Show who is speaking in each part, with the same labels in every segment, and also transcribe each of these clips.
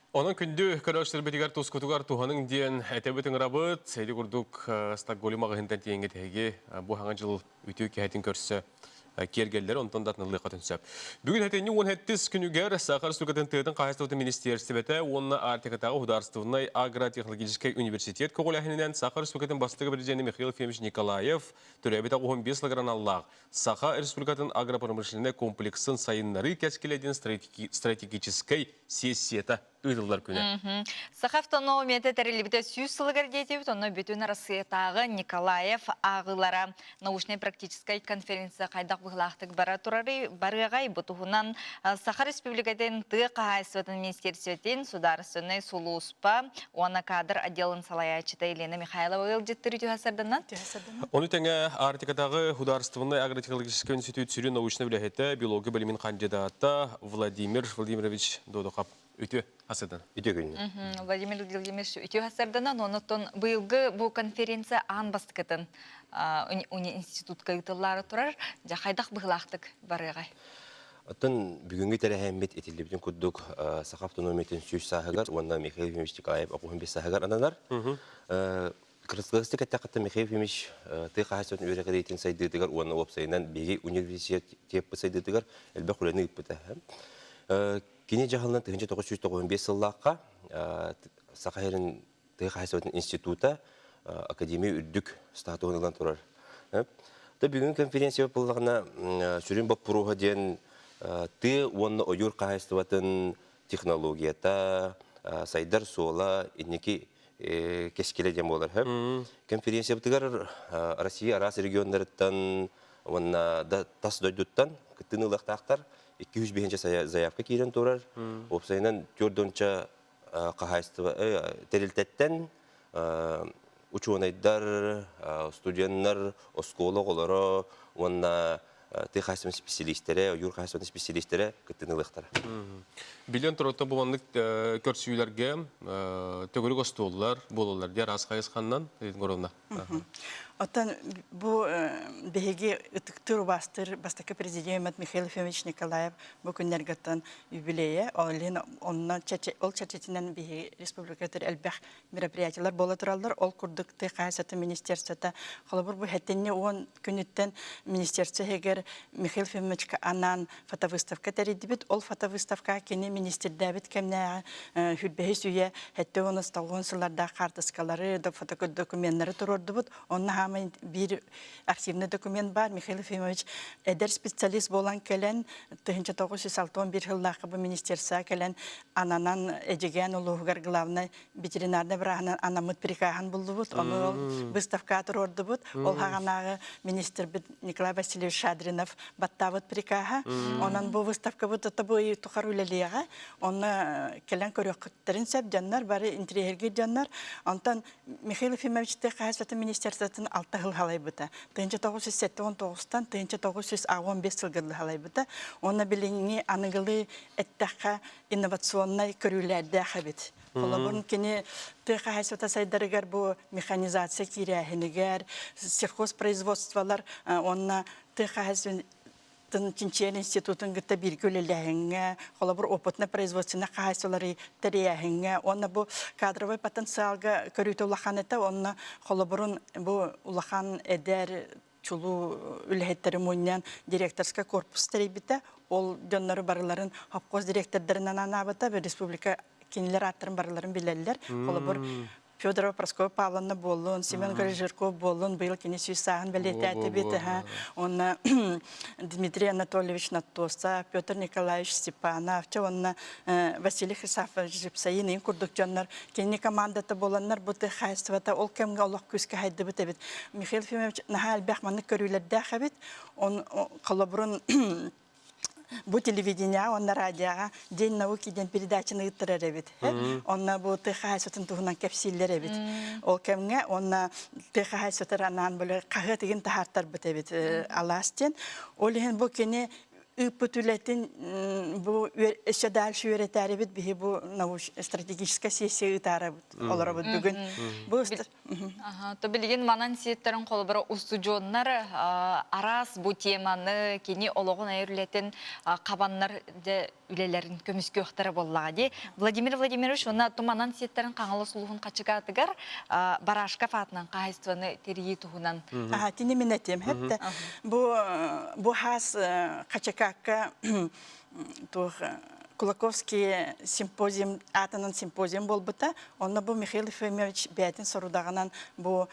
Speaker 1: Онон күндү көрөөччүлэрбитигэр тускутугар туһаныҥ диэн этэбит ыҥырабыт. Ити курдук Стокгольм маҕаһыынтан тиийэҥҥит эһиги бу саҥа дьыл үтүө киэһэтин көрсө киэргэллэри онтон да атынылыаххытын сөп. Бүгүн сэтинньи 17 күнүгэр Саха Республикатын тыатын хаһаайыстыбатын министиэристибэтэ уонна Арктикатааҕы судаарыстыбаннай агротехнологическай университет көҕүлээһининэн Саха Республикатын бастакы президенэ Михаил Ефимович Николаев төрөөбүт 85 сылыгар аналлаах Саха Республикатын агропромышленнай комплексын сайыннарыы кэскилэ диэн стратегическай сессията ыытыллар күнэ.
Speaker 2: Саха автономията тэриллибитэ 100 сылыгар диэтибит, онно бүтүн Арассыыйатааҕы Николаев ааҕыылара научнай-практическай конференция хайдах быһыылаахтык бара турарый, барыаҕай бу туһунан Саха Республикатын тыа хаһаайыстыбатын министиэристибэтин судаарыстыбаннай сулууспа уонна кадр отделын салайааччыта Елена Михайлова ыалдьыттыр үтүө сарданан.
Speaker 1: Ону тэҥэ Арктикатааҕы судаарыстыбаннай агротехнологическай институт сүрүн научнай үлэһитэ, биология билимин кандидата Владимир Владимирович Додохов үтүө хасыдан.
Speaker 3: Үтүө күнү.
Speaker 2: Владимир Владимирович үтүө хасарданан, оннуттан быйылгы бу конференция аан бастакытын институтка ыытыллаары турар. Дьэ хайдах быһыылаахтык барыаҕай?
Speaker 3: Оттон бүгүҥҥү тэрээһиммит итиллибитин курдук Саха автономиятын 100 сааһыгар уонна Михаил Ефимович Николаев 95 сааһыгар ананар. Кыргызстык эттэххэ Михаил Ефимович тыа хаһаайыстыбатын үөрэҕириитин сайдыытыгар уонна уопсайынан биһиги университеппыт сайдыытыгар элбэх үлэни ыыппыта. Кини дьаһалынан 1995 сыллаахха Саха сирин тыа хаһаайыстыбатын института академия үрдүк статуһун ылан турар. Бүгүн конференция буоллаҕына сүрүн боппуруоһа диэн тыа уонна ойуур хаһаайыстыбатын технологията, сайдар суола, инники кэскилэ диэн буолар. Конференциябытыгар Россия араас регионнарыттан уонна да тас дойдуттан кыттыыны ылыахтаахтар. 205 заявка киирэн турар. Уопсайынан 4 хаһаайыстыба тэрилтэттэн учуонайдар, студеннар, оскуола оҕолоро уонна тыа хаһаайыстыбатын специалистэрэ, ойуур хаһаайыстыбатын специалистэрэ кыттыыны ылыахтара.
Speaker 1: Билэн туран бу маннык көрсүүлэргэ төгүрүк остуоллар буолаллар диэн араас хайысханнан Егоровна.
Speaker 4: Оттон бу биһиги ытыктыыр убаастыыр бастакы президент Михаил Ефимович Николаев бу күннэргэттэн юбилейэ, ол иһин онно ол чэрчитинэн биһиги республикатыгар элбэх мероприятиелар буола тураллар. Ол курдук тыа хаһаайыстыбатын министерствота холобур бу сэтинньи 10 күнүттэн министерство иһигэр Михаил Ефимовичка анаан фотовыставка тэрийдибит. Ол фотовыставка кини министрдээбит кэмнээҕи хүрбэһис үйэ 70-90 сыллардаах хаартыскалары, фотодокуменнары туруордубут. Онно хаамай биир архивный документ бар. Михаил Ефимович эдэр специалист буолан кэлэн 1961 сыллаахха бу министерство кэлэн ананан Эдьигээн улууһугар главный ветеринарный бырааһынан анаммыт прикаһын буллубут. Ону ол выставка туруордубут. Ол хаҕанааҕы министрбит Николай Васильевич Шадринов баттаабыт прикаһа. Онон бу выставкабыт ото бу тухар үлэлиэҕэ. Онно кэлэн көрүөххүттэрин сөп дьоннор, бары интириэһиргиир дьоннор. Онтон Михаил Ефимович тыа хаһаайыстыбатын министерствотын алта сыл халайбыта. 1979-тан 1985 сылга халайбыта. Уонна билиҥҥи аныгылыы эттэххэ инновационнай көрүүлэрдээх эбит. Холобур, кини тыа хаһаайыстыбата сайдарыгар бу механизация киирээһинигэр, сельхозпроизводстволар уонна тыа хаһаайыстыбатын чинчийэр институтун кытта бииргэ үлэлээһиҥҥэ, холобур, опытно-производственнай хаһаайыстыбалары тэрийээһиҥҥэ уонна бу кадровай потенциалга көрүүтэ улахан этэ. Онно холобурун бу улахан эдэр чулуу үлэһиттэри мунньан директорскай корпус тэрийбитэ. Ол дьоннору барыларын совхоз директордарынан анаабыта. Республика кинилэр ааттарын барыларын билэллэр. Холобур, Федорова Прасковья Павловна буоллун, Семен Жирков буоллун, быйыл кини 100 сааһын бэлиэтээтибит. Уонна Дмитрий Анатольевич Наттосов, Петр Николаевич Степанов, чэ уонна Василий Хрисафович Жипсаин ин курдук дьоннор кини командата буоланнар бу тыа хаһаайыстыбата ол кэмҥэ олох күүскэ хайдыбыт эбит. Михаил Ефимович наһаа элбэх маннык көрүүлэрдээх эбит. Он холобурун бу телевидениеҕа уонна радиоҕа «День науки» диэн передачаны ыыттарар эбит. Онно бу тыа хаһаайыстыбатын туһунан кэпсииллэр эбит. Ол кэмҥэ уонна тыа хаһаайыстыбатыгар анаан били хаһыат игин таһаартарбыт эбит алаас диэн. Ол иһин бу кини ыыппыт үлэтин бу өссө дальше үөрэтээрибит биһи бу стратегическая сессия ыытаарабыт олоробут бүгүн. Бу
Speaker 2: То билигин манан сиэттэрин холобура устудьуоннар араас бу теманы кини олоҕун айар үлэтин хабаннар дьэ. үлэлэрин көмүскүөхтэрэ буоллаҕа дии. Владимир Владимирович уонна туманан сиэттэрин Хаҥалас улууһун Хачыкаатыгар Барашков аатынан хаһайыстыбаны тэрийии туһунан.
Speaker 4: Аха, тини мин этиэм. Хэттэ бу бу хаас Хачыкаакка туох Кулаковский симпозиум аатынан симпозиум буолбута. Онно бу Михаил Ефимович бэйэтин сорудаҕынан бу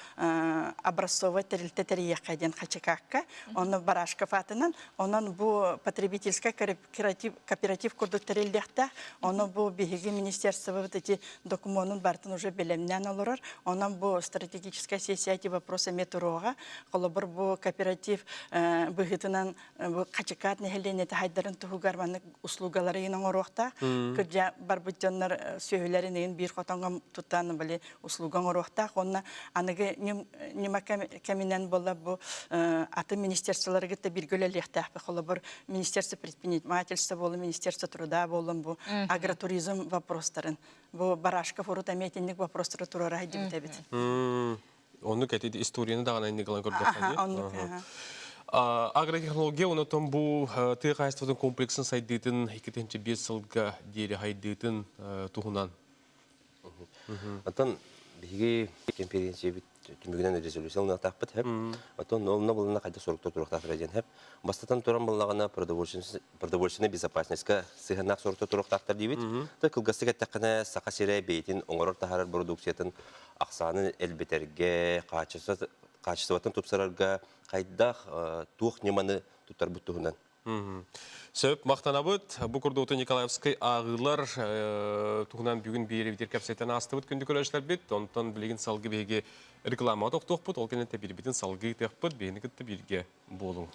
Speaker 4: образцовай тэрилтэ тэрийиэххэ диэн Хачыкаакка. Онно Барашков аатынан. Онон бу потребительскай кооператив, кооператив курдук тэриллиэхтээх. Ону бу биһиги министерствобыт эти докумуонун барытын уже бэлэмнээн олорор. Онон бу стратегическая сессия эти вопросы эмиэ туруоҕа. Холобур, бу кооператив быһыытынан бу Хачыкаат нэһилиэнньэтэ хайдарын туһугар маннык услугалары иһин оҥоруохтаах. Кырдьа барбыт дьоннор сүөһүлэрин иһин биир хотоҥҥо туттан били услуга оҥоруохтаах. Онно аныгы ньыма кэминэн буолла бу атын министерстволары кытта бииргэ үлэлиэхтээхпит. Холобур, министерство предпринимательства буоллун, министерство труда буоллун бу агротуризм вопростарын. Бу Барашков урут эмиэ итинник вопростары туруора сылдьыбыт эбит.
Speaker 1: Оннук эти историяны даҕаны инник ылан көрдөххө дии.
Speaker 4: Оннук.
Speaker 1: Агротехнология онотон бу тыа хаһайыстыбатын комплексын сайдыытын 2005 сылга диэри хайдыытын туһунан.
Speaker 3: Оттон биһиги конференциябит түмүгүнэн резолюция ылыныахтаахпыт хэп. Оттон онно булана хайда соруктар туруохтаахтара диэн хэп. Бастатан туран буллаҕына продовольственная безопасностька сыһыаннаах соруктар туруохтаахтар диибит. Та кылгастык эттэххинэ Саха сирэ бэйэтин оҥорор таһаарар продукциятын ахсаанын элбэтэргэ, качествотын тупсарарга хайдах туох ньыманы туттарбыт туһунан.
Speaker 1: Сөп, махтанабыт. Бу курдук Николаевскай ааҕыылар туһунан бүгүн биэрэбитир кэпсэтэн аастыбыт күндү көрөөччүлэрбит. Онтон билигин салгы биһиги реклама тохтуохпут, ол кэнниттэн биирбитин салгыы ыытыахпыт, биһини кытта бииргэ буолуҥ.